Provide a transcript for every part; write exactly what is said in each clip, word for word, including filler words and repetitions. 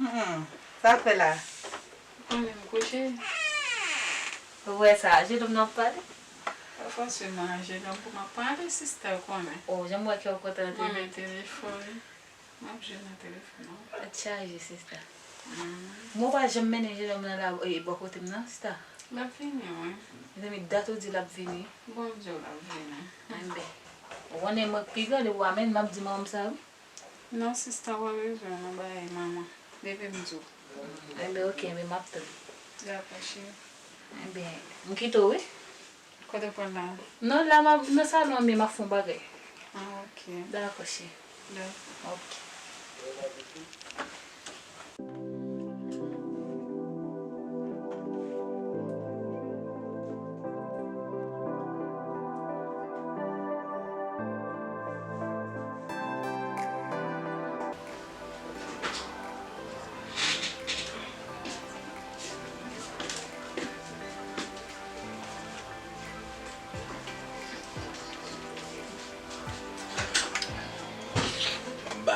Hmm, sa w ap fè la? Ou konnen m kouche. Ou wè sa, jenòm nan ap pale? Pa fòseman jenòm pou m ap pale, sista, ou konnen. O, jan m wè kè w kontan. Mwen men telefòn. M ap jwe nan telefòn, non. Tèt chaje, sista. Mm. Mwen pa janm mennen jenòm nan la, e, bò kote m nan, sista. L ap vini, wi. Mezanmi, dat ou di l ap vini. Bon, m di w l ap vini. Enben, ou konnen mwen k pi grande, ou a menm, m ap di manman m sa, wi. Non, sista, w pa bezwen nan bagay manman. Depi m di w. Enben, oke, enben, m ap tann. Dakò, cheri. Enben, m kite w, wi. Kote w pral la? Non, la, m ap nan salon an, men m ap fè yon bagay. Ah, ok. Dakò, cheri. Dakò. Ok.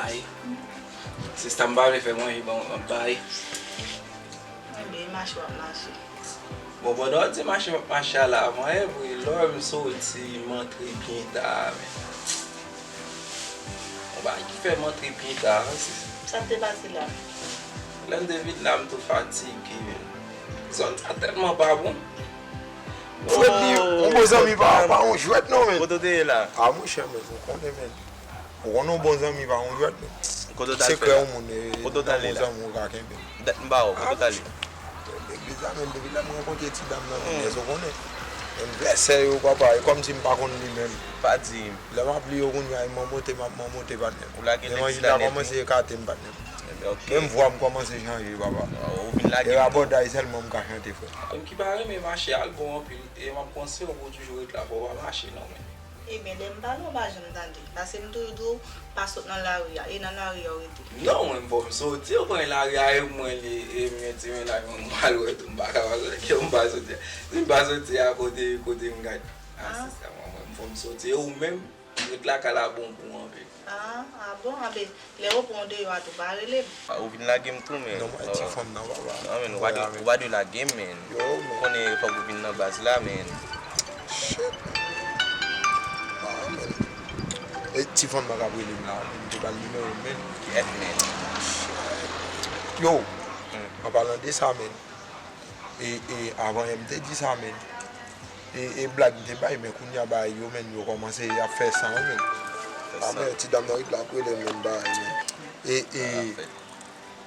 Ay. Sista, m pa vle fè manje, ban m bay. Enben, e mache w ap mache. Bon, pandan w di mache m ap mache a la, avan evre, lè m soti, m antre byen ta, men. Yon bagay ki fè m antre byen ta, sis. Sa k te pase la? Lè m te vin la, m tou fatige, men. Zòn sa tèlman pa bon. Fredly, yon bon zanmi pa, pa yon jwèt non, men. Kote w te ye la? A, monchè, men, ou konnen, men. Ou konnen yon bon zanmi pa yon jwèt, men. Kote w t al fè la? Sekrè yon moun, e, kote w t al ye la? Yon bon zanmi ou ka kenbe. Dat m pa wè w, kote w t al ye? Legliz la, men, depi lè m rankontre ti dam nan, men, nèz ou konnen. Menm vèsè yo, papa, e kòmsi m pa konn li menm. Pa di m. Lè m ap li yo kounye a, e manmote, m ap manmote, patnè m. Ou lage legliz la nèt wi. Levanjil la kòmanse ekate m, patnè m. Enben, ok. Menm vwa m kòmanse chanje, papa. Ou vin lage m tou. E rabòday sèlman m ka chante, frè. Menm ki pa renmen mache, al bon anpil. E m ap panse w pou w toujou ret la, fò w pa mache non, men. Ebyen, lè m pale, w pa janm tande. Paske m toujou di w, pa sot nan lari a. E nan lari a w rete. Non, mwen, fò m soti, ou konnen lari a, e mwen li, e m gen ti mennaj mwen, m pral wè tou, m pa ka pa soti, m pa soti. Si m pa soti a, kote, kote m gade? A, sista, mwen, mwen, fò m soti. E ou menm, ret lakay la bon pou anpil. A, a bon, anben, lè yo pran w deyò a tou, pa rele m. A, ou vin lage m tou, men. Non, mwen, ti fanm nan, papa. Non, men, ou pa dwe, ou pa dwe lage m, men. Yo, men. Ou konnen fòk ou vin nan baz la, men. Shit. Ah, men. E ti fanm nan k ap rele m la, men, m te ba l nimewo m, men. Kiyès, men? Yo, an palan de sa, men. E, e, avan yè m te di sa, men. E, e blag m te bay, men kounye a bagay yo, men, yo kòmanse ap fè san, men. Fè san. Amen, ti dam nan ret la ap rele m, men, bagay, men. E, e,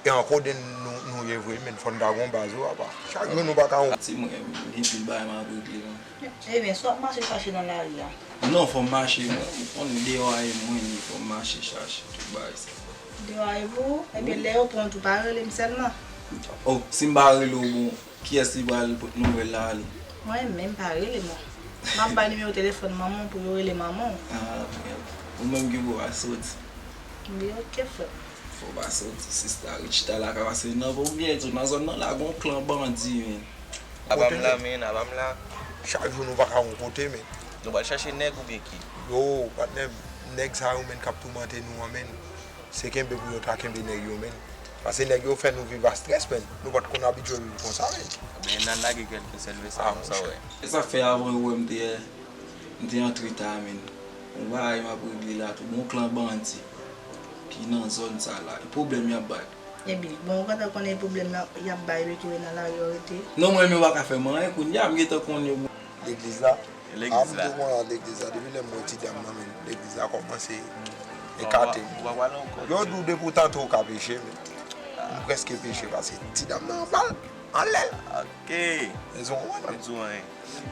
e an koden nou, nou ye vre, men, fò n ta gon baz, wi, apa. Chak jou nou pa ka yon. Ti mwen, gen pil bagay m ap regle, men. Ebyen, sa w ap mache chache nan lari a? Non, fò m mache, mwen, ou konn deyò a e mwen li, fò m mache chache tout bagay sa. Deyò a e pou ou? Ebyen, lè yo pran w tou, pa rele m sèlman. Oh, si m pa rele w, bon, kiyès li pral pot nouvèl la ale? Mwen menm, pa rele m non. M ap bay nimewo telefòn manman w pou yo rele manman w. Ah, mèd. Ou menm ki pou al soti. Wi, ok, frè m. Fò w pa soti, sista, ret chita la, ka pase nan poubyen tou, nan zòn nan la, gon klan bandi, men. Apa m la, men, apa m la. Chak jou nou pa ka yon kote, men. Nou pral chache nèg oubyen ki? Yo, patnè m, nèg sa yo, men, k ap toumante nou an, men. Se kenbe pou yo ta kenbe nèg yo, men. Paske nèg yo fè nou viv a strès, men. Nou pa t konn abitye viv konsa, men. Ebyen, n al lage kèlke sèl mesaj konsa, wè. E sa fè avan yo wè m te, m te antre ta, men. Yon bagay m ap regle la tou. Gon klan bandi ki nan zòn sa la. E pwoblèm y ap bay. Ebyen, bon, ou gentan konnen pwoblèm nan y ap bay yo ki ret nan lari yo rete. Non, mwen menm yo pa ka fè m anyen kounye a, m gentan konnen yo. Legliz la? Legliz la. A, m tou konnen legliz la. Depi lè m wè ti dam nan, men legliz la kòmanse ekate m. Yo di w depi w tante w ka peche, men. M prèske peche paske ti dam nan anba l, anlè l. Ok. Mezon, wè, men.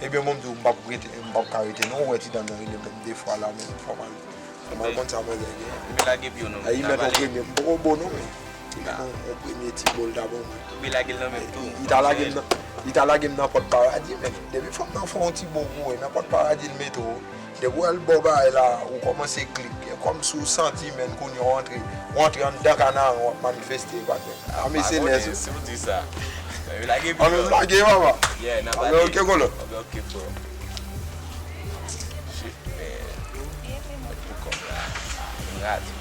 Ebyen, bon, m di w, m p ap rete, m p ap ka rete non, ou wè ti dam nan rele m menm de fwa la, men fò m al, fò m al konn sa manzè gen. Ou byen lage pye w non. Ay, li mèt yon premye, m poko bo non, men. Li mèt yon, yon premye ti bo l ta ban mwen. Ou byen lage l nan men m tou. Li ta lage m nan, li ta lage m nan pòt paradi, men. Depi fanm nan fè yon ti bo pou ou, nan pòt paradi l mete w. Depi w wè l bò bagay la, ou kòmanse klik. E kòmsi w santi, men, kounye a w antre, w antre anndan Kanaran, w ap manifeste, patnè. A, mesye, lè si w di sa. Yo lage pi lò. Lage, papa. Yeah, n ap ale. Ok, kolo. Ok, ok, bro. Shit, man. Pou kòb la. Rat.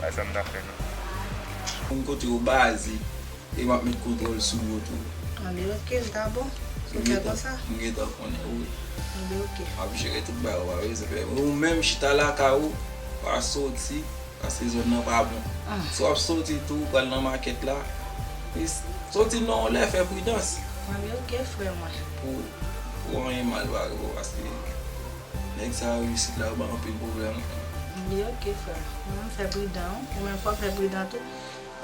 Pa sa m ta fè, non. Konn kote yo baze. E m ap met kontwòl sou yo tou. Anben, ok, l ta bon. Si w fè konsa. M gentan konnen, wi. Anben, ok. M ap jere tout bagay, w pa bezwen pè. Ou menm chita lakay ou, pa soti, paske zòn nan pa bon. Si w ap soti tou, ou pral nan makèt la. E s-, soti nan yon lè, fè pridans. Anben, ok, frè mwen. Pou, pou anyen mal pa rive w, paske nèg sa yo isit la, yo ba anpil pwoblèm. Anben, ok, frè. Mwen, m fè pridan, wi. Ou menm, fò w fè pridan tou.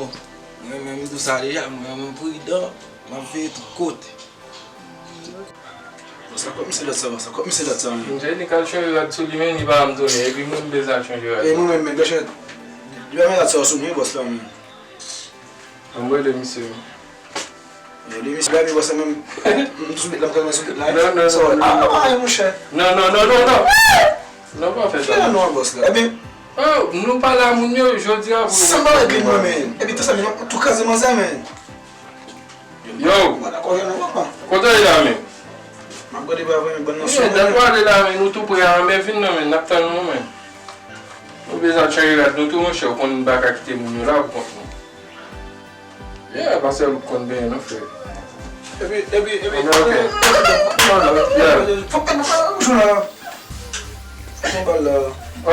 Oh, mwen menm m di w sa deja, mwen menm pridan, m ap veye tout kote. Bòs la, kòk misye dòt sa, bòs la, kòk misye dòt sa, men. Misye di k al chanje rad sou li, men li pa janm tounen, epi mwen m bezwen al chanje rad. E mwen menm, men, gòchèt, li pa met rad sa sou mwen, bòs la, men. Ann rele misye, men. Rele misye, gade bòs la, men, m sou bit la, m kòmanse sou bit la. Non, non, non, non, non. Ah, ah, monchè. Non, non, non, non, non. Non, pa fè sa. Ki nan non bòs la? Ebyen. Oh, nou pa la moun yo, jodi a pou. San ba règle mwen, men. Epi tout sa, men, tou kraze manzè, men. Yo. Mwen dakò, yo nan papa. Kote w ye la, men? M ap gade pa vre, men, bann nan sou mwen, men. Dat w ale la, men, nou tou pre a, men vin nan, men, n ap tann ou, men. Ou bezwen al chanje rad nou tou, monchè, ou konn nou pa ka kite moun yo la pou kont nou. Yeah, pastè Loup konn benyen non, frè. Epi, epi, epi. Ok, ok. Yeah. Fòk tèt mwen pale bouch ou la. Fòk mwen pale la.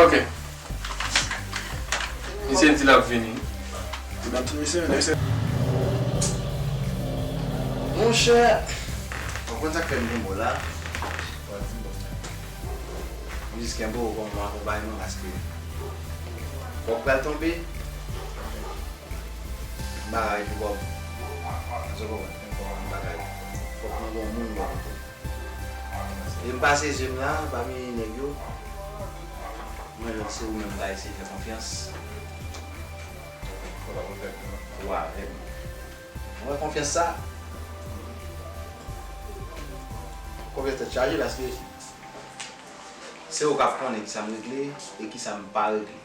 Ok. Misye di l ap vini. Di nan tout misye, misye. Monchè, w konn sa k fè m gen mo la? Mwen jis kenbe w kòm akonpayman paske kòb pral tonbe. Bagay pou kòb. Èske w konprann? Bagay. Fòk mwen gen yon moun bò kote m. E m pase je m la, pami nèg yo, mwen wè se ou menm m ka eseye fè konfyans. Ou avè m. Mwen wè konfyans sa. Konfyans tèt chaje paske se ou k ap konnen kisa m regle e kisa m pa regle.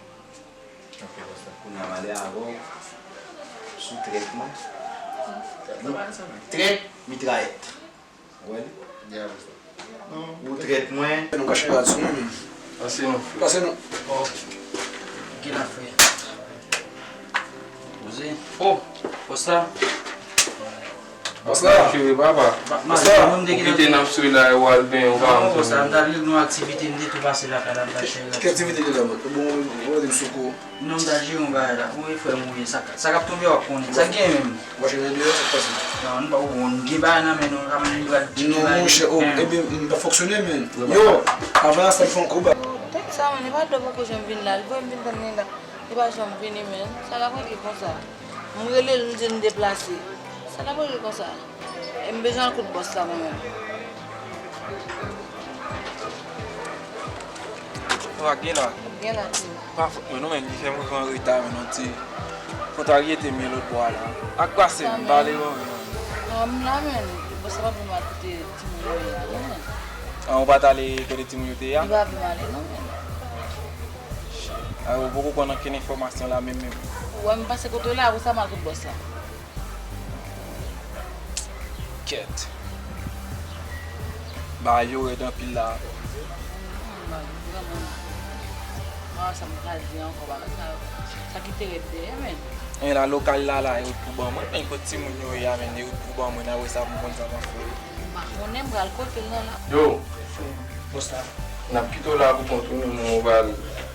Ok, bòs la. Kounye a m ale avè w sou trèt mwen. Trèt mitrayèt. Ou wè li? Yeah, bòs la. Ou trèt mwen. Nou ka chanje rad sou mwen menm. Pase non, frè. Pase non. Bon. Gen afè. Poze. Oh, bòs la. Bòs la. Cheve papa. Bòs la. Ou kite n ap swe la, ou al benyen, ou pa... Non, bòs la, m t al regle yon aktivite, m te tou pase lakay la, m t al chèche. Ki aktivite li la, mwen? Bon, mwen, mwen, m sou kou. Non, m t al jere yon bagay la. Ou e frè m ou ye, sa, sa k ap tonbe w ap konnen. Sa k gen menm? Ou pa chèche deyò, sa k pase? Non, nou pa konprann. Gen bagay nan men nou, la, nou pral tcheke bagay. Non, monchè, oh, ebyen, m pa fonksyone, men. Yo, avan sa, m fè yon kou ba. Tank sa, men, li pa dwe poko janm vin la. Li voye m vin tann li la. Li pa janm vini, men. Sa l ap regle konsa? M rele l, m di l m deplase. Sa l ap regle konsa? E m bezwen al kote bòs la mwen menm. Ou pa gen la? Gen la, ti. Pa fout mwen non, men li fè m rive an reta, men non, ti. Kontraryete m ye lòt bò a la. Ak pase m, m pale bon, men non. Non, m la, men. Bòs la pa vle m al kote timoun yo ye a, non, men. An, ou pa t ale kote timoun yo te ye a? Li pa vle m ale, non, men. A, ou poko konn ankenn enfòmasyon la menm, menm. Ou wè m pase kote w la, apre sa m al kote bòs la. Kèt. Bagay yo rèd anpil la. Bagay yo vrèman. Mwen wè sa m pral di ankò, bagay sa yo. Sa ki te rèd dèyè, men. E la lokal la, la, e wout pou ban mwen, men kot timoun yo ye a, men, e wout pou ban mwen, apre sa pou m konn sa m ap fè. M pa konnen, m pral kote l nan la. Yo! Bòs la. N ap kite w la pou kont ou, nou, nou pral,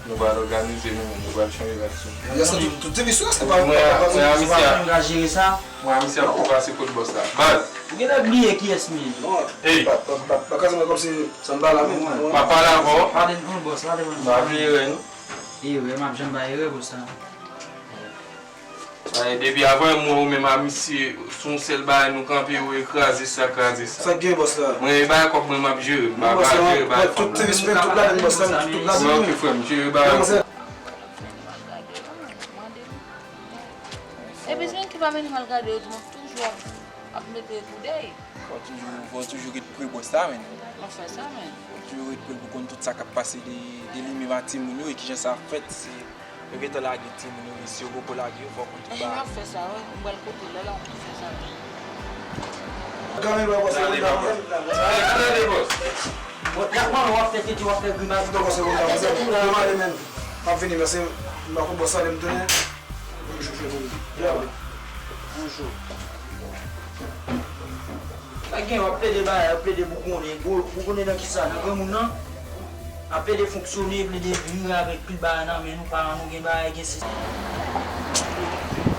nou pral òganize nou, nou pral chanje rad sou. Yè se tout, tout ti misye, se pa, mwen, pa, pa, mwen, pa, misye, pa, mwen ka jere sa. Mwen, misye ap tou pase kot bòs la. Baz. Ou genlè bliye kiyès m ye. Non, pa, pa, pa, pa kaze mwen kòmsi sa m pa la menm. M ap pale avè w. Pale non, bòs, pale non. M ap bliye rèn. Erè, m ap janm bay erè, bòs la. Ay, depi avan m wè ou menm a misye, sou yon sèl bagay nou kanpe, ou e kraze sa, kraze sa. Sa k gen, bòs la? Mwen, e bagay kòb mwen, m ap jere, m pa, pa jere bagay fanm. Tout respè, tout lavi, bòs la, tout lavi. Mwen, ok, frè m, jere bagay. Epi, se menm ki pa mennen m al gade yo, tou, m ap toujou ap, ap mete koudèy. Fò toujou, fò toujou ret pre bòs la, men. Mwen fè sa, men. Fò toujou ret pre l pou konn tout sa k ap pase de, de li menm a timoun yo e kijan sa ap fèt. Si yo gentan lage timoun yo, men si yo poko lage yo, fò konn tout bagay. Mwen fè sa, wi. Mwen pral kote l la, la, mwen fè sa, wi. Kanmenm, bòs, ale, bòs. Ale, ale, bòs. Bon, y ap mande w ap fè tete, w ap fè grimas. Tonton, bòs, mwen ale, men. M ap vini, mèsi. M pa konn bòs la, lè m tounen. Bonjou, frè Tony. Bonjou. Sa gen, w ap plede bagay, w ap plede boukonnen, bou-, boukonnen nan kisa? Nan granmoun nan? W ap plede fonksyone, plede viv avèk pil bagay nan men nou, paran nou gen bagay, gen se.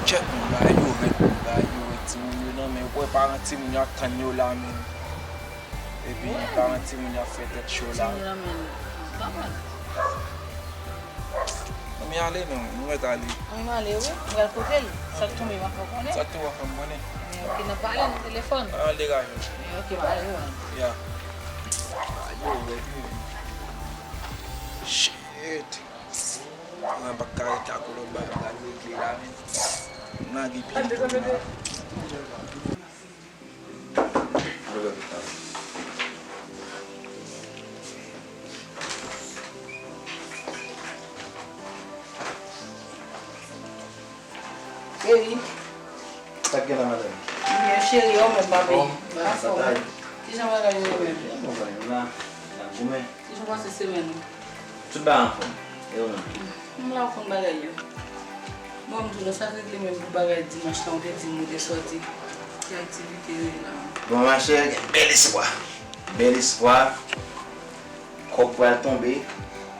Kèt, men, bagay yo rèd, men, bagay yo rèd, timoun yo nan men, ou kwè paran timoun yo ap tann yo la, men. Epi paran timoun yo ap fè tèt cho la. Timoun nan men, pa mal. Ann ale non, nou mèt ale. Ann ale wi, m pral kote l. Sa k tonbe m ap fè w konnen. Sa k tonbe w ap fè m konnen. Men ok, n ap pale nan telefòn. Ann al degaje w. Men ok, m ale wi. Ya. Ayo, baby. Shit. Mwen pa ka ret la kou lòt bagay m pral regle la, men. M lage pye m tonbe la. Cheri. Sa k gen la, madanm? Byen, cheri, ou menm, papi? Anfòm. Kijan bagay yo menm? Byen, mwen la. N ap goumen. Kijan w pase semèn ou? Tout bagay anfòm. E ou menm? M la w konn bagay yo. Bon, m tou nan sa k regle menm pou bagay dimanch lan, ou te di m ou te sòti. Ki aktivite yo ye la? Bon, machè, gen bèl espwa. Bèl espwa. Kòb pral tonbe.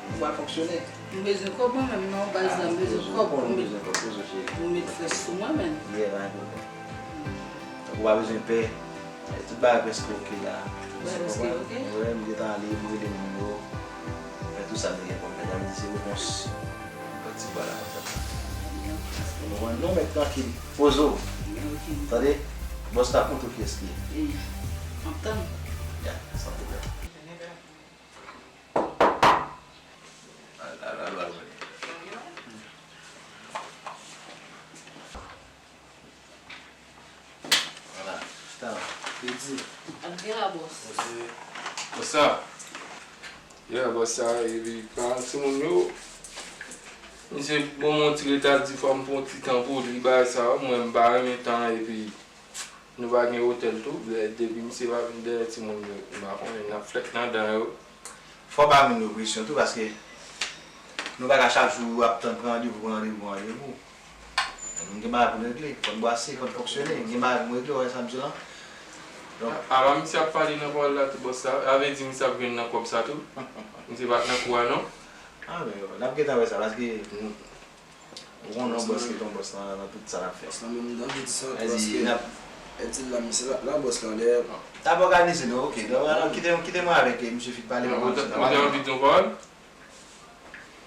Nou pral fonksyone. M bezwen kòb mwen menm non, baz la, m bezwen kòb pou m met fès sou mwen menm. Yeah, pa gen pwoblèm. Ou pa bezwen pè. Tout bagay prèske oke la. Bagay prèske oke? Wi, m gentan ale, m rele moun yo. Fè tout sa m te gen pou m fè. Sa vle di se repons yon ti bwa la konsa. Ou konprann? Non, men trankil. Poze w. Tande? Bòs la ap montre w kiyès ki ye. M ap tann. Ya, san pwoblèm. Al, al, al, al, al. Vwala, chita la. Antre la, bòs. Bòs sa. Yeah, bòs sa, epi pa timoun yo. Misye bon, mwen ti reta di fò m pran ti tan pou li, bagay sa, mwen m pa renmen tan, epi nou pa gen otèl tou, depi misye pa vin dèyè timoun yo, m pa konnen, n ap flèk nan dan yo. Fò w pa vin gen presyon tou, paske nou pa ka chak jou ap tann pran randevou, pran randevou, pran randevou. Nou gen bagay pou n regle, fò n bwase, fò n fonksyone, gen bagay pou n regle, w wè sa m di w la. Donk, a, a, misye ap pale nan pawòl la tou, bòs la, sa vle di misye ap jwenn nan kòb sa tou? Misye pa t nan kou a non? A, men, n ap gentan wè sa, paske, mm, ou konnen yon bòs ki t on bòs nan, nan tout sa l ap fè. Bòs la menm, m anvi di sa, paske, e di l la, misye la, la bòs la dèyè. N ap òganize nou, oke. Donk, alò, kite, kite mwen avèk, eh, misye Fit pale. Ou te, ou te anvi di yon pawòl?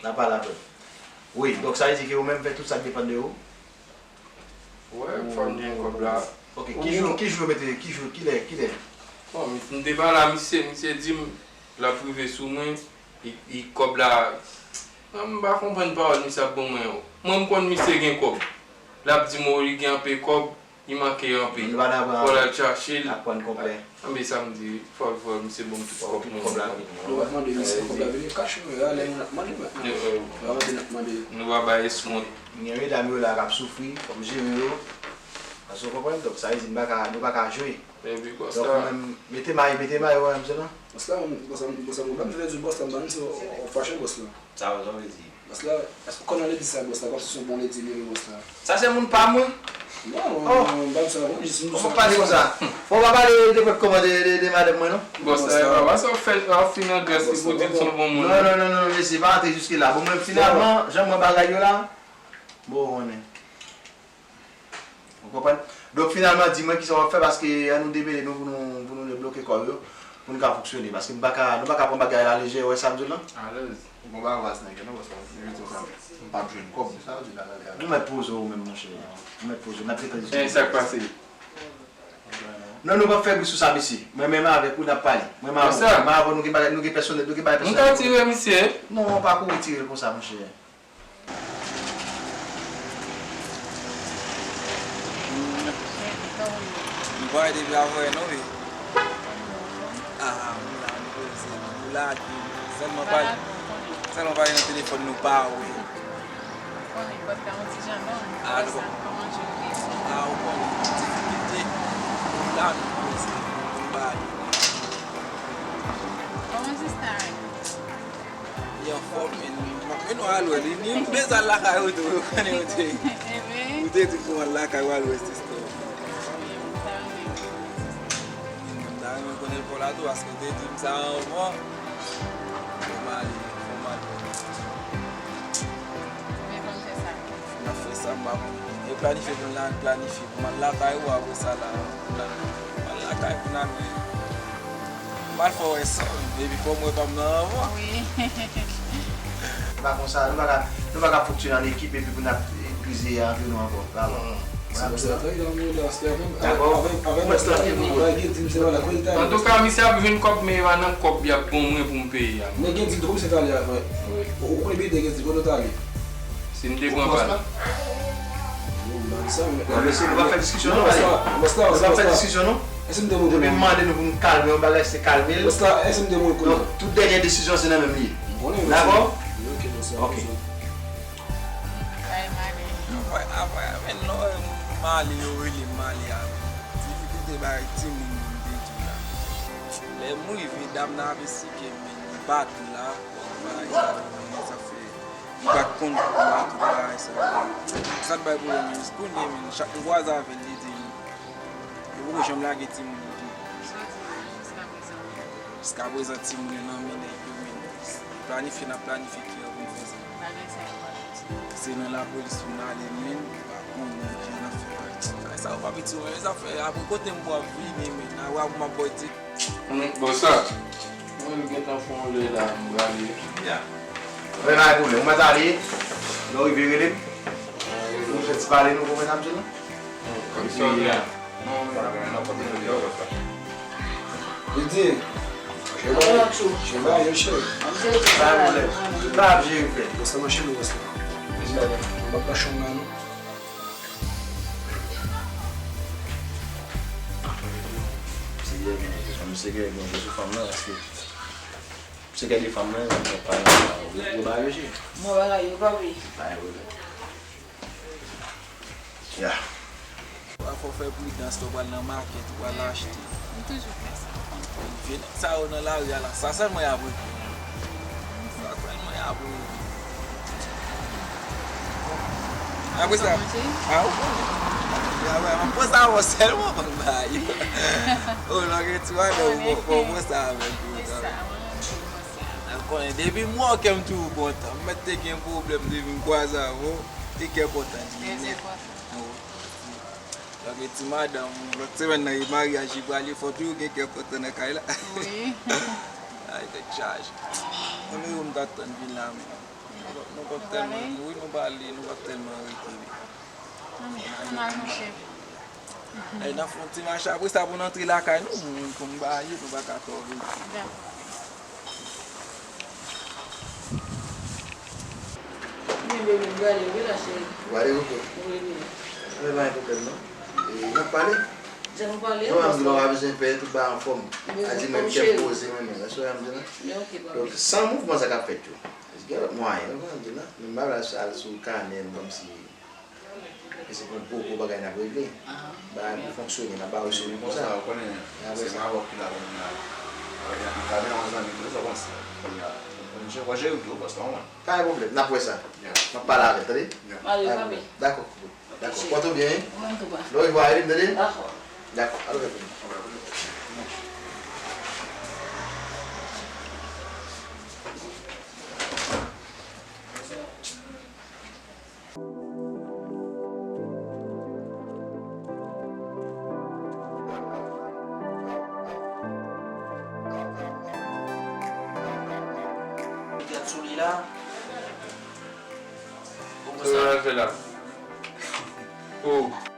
N a pale apre. Wi, donk sa vle di ke ou menm fè tout sa k depann de ou? Wi, fò m gen kòb la. Ok, ki jou, ki jou yo mete, ki jou, kilè, kilè? Bon, m, m te pale a misye, misye di m l ap rive sou mwen, e, e kòb la, non, m pa konprann pawòl misye ap ban mwen yo. Mwen, m konn misye gen kòb. L ap di m, o, li gen anpe kòb, li manke anpe. Fò l al chache l. Anben, sa m di, fò, fò misye ban m tout kòb mwen. Nou pa mande misye kòb la vini kach, nou, lè nou ap mande, nou pa mande, n ap mande. Nou pa bay eskont. Gen medam yo la k ap soufri, fò m jere yo. Paske w konprann, donk sa vle di nou pa ka, nou pa ka jwe. Donk ou menm, mete may, mete may, wè, m se la. Bòs la, bòs la, bòs la, m pa m te di bòs la, m pa m se w fache bòs la. Sa w vle di? Bòs la, èske w konn nan legliz sa, bòs la, kòmsi se yon bon legliz li ye, bòs la? Sa se moun pa m wi. Non, non, non, non, m pa di sa, non, jis m di sa. Kòman w pale konsa? Fò w pa pale de pwòp kòman de, de, de madanm mwen non. Bòs la, e pa sa w fè, w ap fin nan grès li pou di l se yon bon moun. Non, non, non, non, mesye, pa antre jiske la. Bon, mwen finalman, jan m wè bagay yo la, bon, ou konnen. Ou konprann? Donk, finalman, di mwen kisa w ap fè, paske ann nou demele nou pou nou, pou nou debloke kò yo, pou nou ka fonksyone. Paske m pa ka, nou pa ka pran bagay la lejè, ou wè sa m di w lan? Alèz. Ou gon bagay w ap snake, non, paske m di w sa, m p ap jwenn kòb, sa w di la, la, la. Ou mèt poze w menm, monchè. Ou mèt poze w, n ap gentan diskite. E sa k pase? Non, nou p ap fè bri sou sa, mesye. Mwen menm avèk ou, n ap pale. Mwen menm avè w, mwen avè w, nou gen bagay, nou gen pèsonèl, nou gen bagay pèsonèl. M ka tire misye? Non, ou pa kouri tire l konsa, monchè. Nou pa wè depi avanyè non wi. Ah, m la, m poze, m la, sèlman pale, sèlman pale nan telefòn nou pa wè. Ah, nou pa, ah, ou konnen, difikilte, m la, m poze, m ba li. Kòman sista a ye? Li anfòm, men, men nou al wè li. Ni m bezwen al lakay ou tou, ou konnen ou te, ou te di pou al lakay ou al wè sista. Mwen ta renmen konnen l pa w la tou, paske ou te di m sa anvan. Fò m ale, fò m al wè. Men fò m fè sa. N ap fè sa, m ap, yo planifye pou n la, n planifye pou m al lakay ou apre sa la. M al lakay pou n al wè. M al fè w wè sa, wi. Epi fò m wè pa m nan anvan. Wi. Se pa konsa, nou pa ka, nou pa ka fonksyone an ekip epi pou n ap, eh, grize antre nou ankò. Pa bon. Se konsa, tande, nan moun nan, se menm, avèk, avèk, avèk, avèk, avèk, gen di m se pa la, kote l ta ye. Antouka, misye ap jwenn kòb, men e pa nan kòb y ap ban mwen pou m peye a. Men gen di m tou, misye t ale avè. Wi. Ou, ou konnen bidè gen di, kote l ta ye? Si m te pran pa l. Non, mesye, nou pa fè diskisyon non, pale. Nou pa fè diskisyon non. Depi m mande nou pou nou kalme yon bagay, se kalme l. Donk, tout dènye desizyon se nan men m li ye. Dakò? Ok. Apre, apre, men non, Mali, yo rele Mali a. Difikilte bay timoun moun te di la. Lè m rive, dam nan ap esplike m, li bat m la. Bagay sa, sa fè. Li pa t konn pou mwen tou bagay sa yo. Sa t bay pwoblèm, men kounye a, men chak m kwaze avè l, li di m, yo poko janm lage timoun yo tou. Jiskaprezan, timoun yo nan men nèg yo, men planifye n ap planifye ki lè pou n fè sa. Se nan lapolis pou n ale, men m pa konnen jan n ap fè bagay sa yo. Ay, sa yo pa piti, men zafè, apre kote m pou ap vini, men, a, w ap, m ap bò di. Bòs la, mwen gentan fè yon lè la, m prale. Ya. Mwen pa gen pwoblèm. Ou mèt ale, lè w rive rele m. Nou fè ti pale, nou konprann sa m di nou? Kòmsi, ya. Non, non, non, non, non, non, non, non, non. Li di, jeba, jeba, yo chè. Pa gen pwoblèm. Tout la ap jere frè. Bòs la, mache nou, bòs la. Mwen pa pran chanm la, non. Misye gen, misye gen, gen sou fanm nan, paske misye gen de fanm nan, yo pa, yo, yo ba yo je. Mwen bagay yo pa vle. Ba yo vle. Ya. Fò w fè pridans lè w pral nan makèt, ou pral achte. M toujou fè sa. Vye nèg sa yo nan lari a la, sa sèlman y ap regle. Sa sèlman y ap regle. Apre sa, a, ou konnen. Ya, wè, mwen pran sa avè w sèlman, mwen ba yo. O, lòt gen ti madanm, mwen, mwen pran sa avè l tou. Ou konnen, depi m wè w, kè m toujou kontan. M mèt te gen pwoblèm, depi m kwaze avè w, te kè kontan li nèt. Donk, ti madanm, lòt semèn nan, e maryaj li prale, fò toujou gen kè kontan nan kay la. Wi. Ay, tèt chaje. Mwen menm, m t ap tann vin la, men nou pa tèlman, wi, nou pa ale, nou pa tèlman rete, wi. Ann al, monchè. Ay, n ap fè yon ti mache, apre sa, pou n antre lakay nou, moun konn bagay yo, nou pa ka twò rete. Dakò. Wi, bebe, m prale, wi, la, cheri. Ou prale, ok. Wi, wi. Anben, pa gen pwoblèm, non. E, n ap pale? Jan nou pale, non, m di nou pa bezwen pè, tout bagay anfòm. A di mwen kè m poze, mwen menm. Èske w wè m di la? Donk, san mouvman sa k ap fèt yo. Gen lòt mwayen, non, m di la. Men m pa vle al sou kanè m kòmsi. E se pou gwo, gwo bagay n ap regle. Bagay pou fonksyone, n ap ba yo sou konsa. Ou konnen, se Mawòk ki la kounye a. Avèk Italy, yon zanmi tou, sa w panse? Kounye a, w ap jere tou, paske w konprann. Pa gen pwoblèm, n ap wè sa. N ap pale avè l, tande? Pa gen pwoblèm. Dakò, dakò. Pòte w byen, wi. Ou menm tou, pa. Lè w rive, w rele m, tande? Dakò. Dakò, al wè pou nou. Gad sou li la. Sa w al fè la? Oh.